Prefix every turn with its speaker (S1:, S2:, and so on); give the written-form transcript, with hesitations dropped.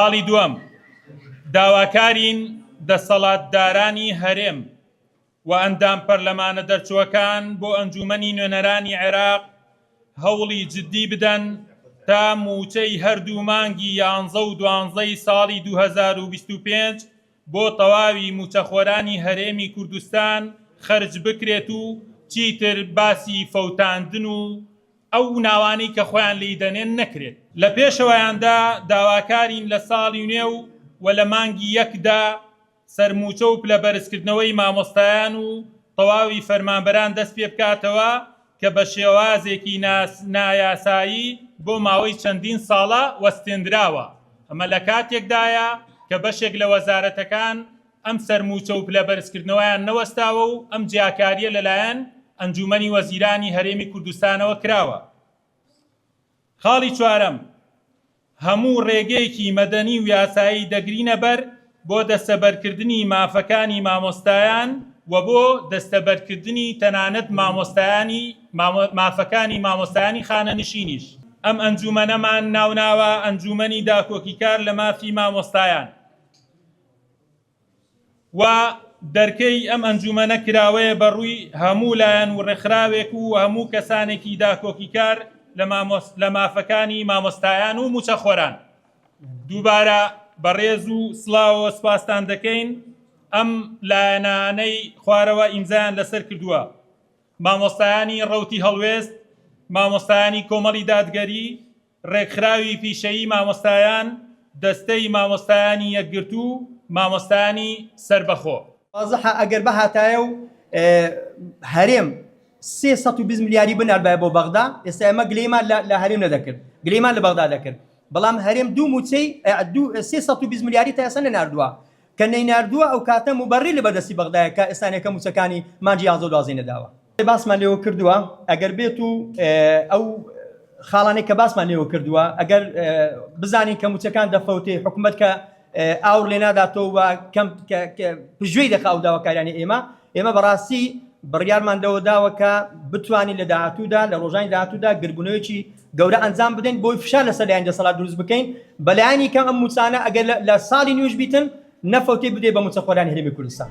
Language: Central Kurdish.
S1: خاڵی دووەم، داواکارین دەسەڵاتدارانی هەرێم و ئەندام پەرلەمانە دەرچووەکان بۆ ئەنجوومەنی نوێنەرانی عێراق هەوڵی جددی بدەن تا مووچەی هەردوو مانگی یانزە و دوانزەی ساڵی 2025 بۆ تەواوی مووچەخۆرانی هەرێمی کوردستان خەرج بکرێت و چیتر باسی فەوتاندن و ئەو ناوانەی کە خۆیان لێی دەنێن نەکرێت. لە پێشەوەیاندا داواکارین لە ساڵی نوێ و و لە مانگی یەکدا سەرمووچە و پلەبەرزکردنەوەی مامۆستایان و تەواوی فەرمانبەران دەست پێبکاتەوە کە بە شێوازێکی نایاسایی بۆ ماوەی چەندین ساڵە وەستێندراوە، ئەمە لە کاتێکدایە کە بەشێک لە وەزارەتەکان ئەم سەرمووچە و پلەبەرزکردنەوەیان نەوەستاوە و ئەم جیاکارییە لەلایەن ئەنجوومەنی وەزیرانی هەرێمی کوردستانەوە کراوە. خاڵی چوارەم، هەموو ڕێگەیەکی مەدەنی و یاسایی دەگرینە بەر بۆ دەستەبەرکردنی مافەکانی مامۆستایان و بۆ دەستەبەرکردنی تەنانەت مامۆستایانی مافەکانی مامۆستایانی خانەنشینیش. ئەم ئەنجوومەنەمان ناوناوە ئەنجوومەنی داکۆکیکار لە مافی مامۆستایان. و دەرکەی ئەم ئەنجومەنە کراوەیە بە ڕووی هەموو لایەن و ڕێکخراوێک و هەموو کەسانێکی داکۆکیکار لە مافەکانی مامۆستایان و مووچەخۆران. دووبارە بە ڕێز و سڵاوەوە سوپاستان دەکەین ئەم لایەنانەی خوارەوە ئیمزایان لەسەر کردووە، مامۆستایانی ڕەوتی هەڵوێست، مامۆستایانی کۆمەڵی دادگەری، ڕێکخراوی پیشەیی مامۆستایان، دەستەی مامۆستایانی یەکگرتوو، مامۆستایانی سەربەخۆ.
S2: وازحە ئەگەر بهاتایە و هەرێم 320 ملیاری بناردبایە بۆ بەغدا ئێستا ئێمە گلەیمان لە هەرێم نەدەکرد گلەیمان لە بەغدا دەکرد بەڵام هەرێم دوو موچەی 320 ملیاری تا ئێستا نەناردووە کە نەیناردووە ئەو کاتە موبەڕیر لە بەردەستی بەغدایە کە ئێستانێکە موچەکانی مانگی یانزە و دوازدەی نەداوە. باسمان لێوە کردووە ئەگەر بێت و ئەو خاڵانەی کە باسمان لێوە کردووە ئەگەر بزانین کە موچەکان دەفەوتێ حکوومەت کە ئاور لێ ناداتەوە و کەم پژوێی دەخا ئەو داواکاریانی ئێمە ئێمە بەڕاستی بڕیارمان لەوە داوە کە بتوانین لە داهاتوودا لە ڕۆژانی داهاتوودا گربوونەوەیەکی گەورە ئەنجام بدەین بۆی فشار لەسەر لایەن دەسەڵات دروست بکەین بەلایەنی کەم ئەم موچانە ئەگەر لە ساڵی نوێش بیتن نەفەوتێ بدەی بە موچەخۆرانی هەرێمی کوردستان.